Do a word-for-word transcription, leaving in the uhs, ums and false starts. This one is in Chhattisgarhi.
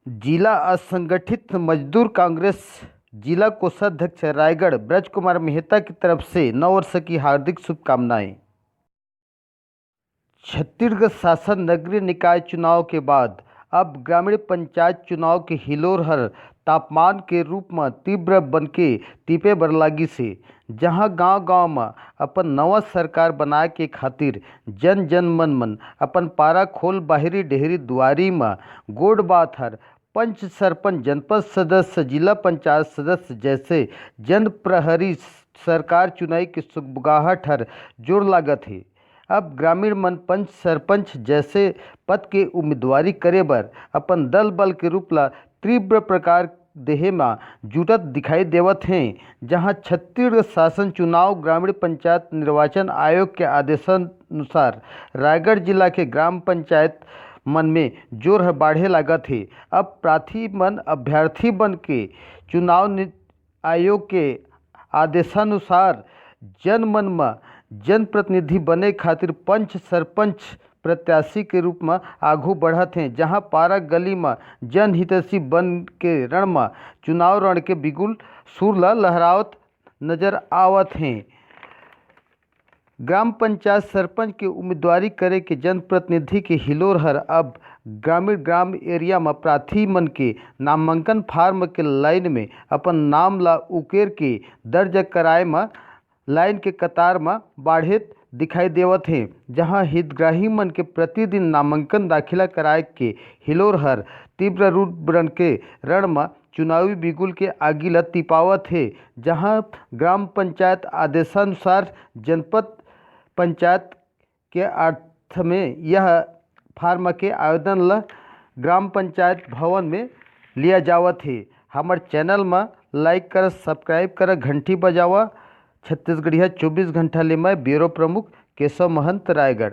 जिला असंगठित मजदूर कांग्रेस जिला कोषाध्यक्ष रायगढ़ ब्रज कुमार मेहता की तरफ से नववर्ष की हार्दिक शुभकामनाएं। छत्तीसगढ़ शासन नगरीय निकाय चुनाव के बाद अब ग्रामीण पंचायत चुनाव के हिलोर हर तापमान के रूप म तीव्र बनके तीपे बर लागिस हे, जहां गांव-गांव म अपन नवा सरकार बनाए के खातिर जन-जन मन मन अपन पारा खोल बाहिरी डेहरी दुआरी म गोठ बात हर पंच, सरपंच, जनपद सदस्य, जिला पंचायत सदस्य जैसे जन प्रहरी सरकार चुनाई के सुगबुगाहट हर जोर लागत हे। अब ग्रामीण मन पंच, सरपंच जैसे पद के उम्मीदवारी करे बर अपन दल बल के रूप ला तीव्र प्रकार देहे म जुटत दिखाई देवत हें, जहां छत्तीसगढ़ शासन चुनाव ग्रामीण पंचायत निर्वाचन आयोग के आदेशानुसार रायगढ़ जिला के ग्राम पंचायत मन में जोर ह बाढ़े लागत हे। अब प्रार्थी मन अभ्यर्थी बन के चुनाव नि-, आयोग के आदेशानुसार जन मन म जनप्रतिनिधि बने खातिर पंच, सरपंच प्रत्याशी के रूप म आघू बढ़त हें, जहां पारा गली म जनहितैषी बन के रण म चुनाव रण के बिगुल सुर ल लहरावत नजर आवत हें। ग्राम पंचायत सरपंच के उम्मीदवारी करे के जनप्रतिनिधि के हिलोर हर अब ग्रामीण ग्राम एरिया म प्रार्थी मन के नामांकन फार्म के लाइन में अपन नाम ला उकेर के दर्ज कराए म लाइन के कतार म बाढ़ेत दिखाई देवत हे, जहां हितग्राही मन के प्रतिदिन नामांकन दाखिला कराए के हिलोर हर तीव्र रूप बन के रण म चुनावी बिगुल के आगी ल तिपावत हे, जहां ग्राम पंचायत आदेशानुसार जनपद पंचायत के अर्थ में यह फार्म के आवेदन ल ग्राम पंचायत भवन में लिया जावत हे। हमर चैनल म लाइक कर, सब्सक्राइब कर, घंटी बजावा। छत्तीसगढ़िया चौबीस घंटा ले मैं ब्यूरो प्रमुख केशव महंत, रायगढ़।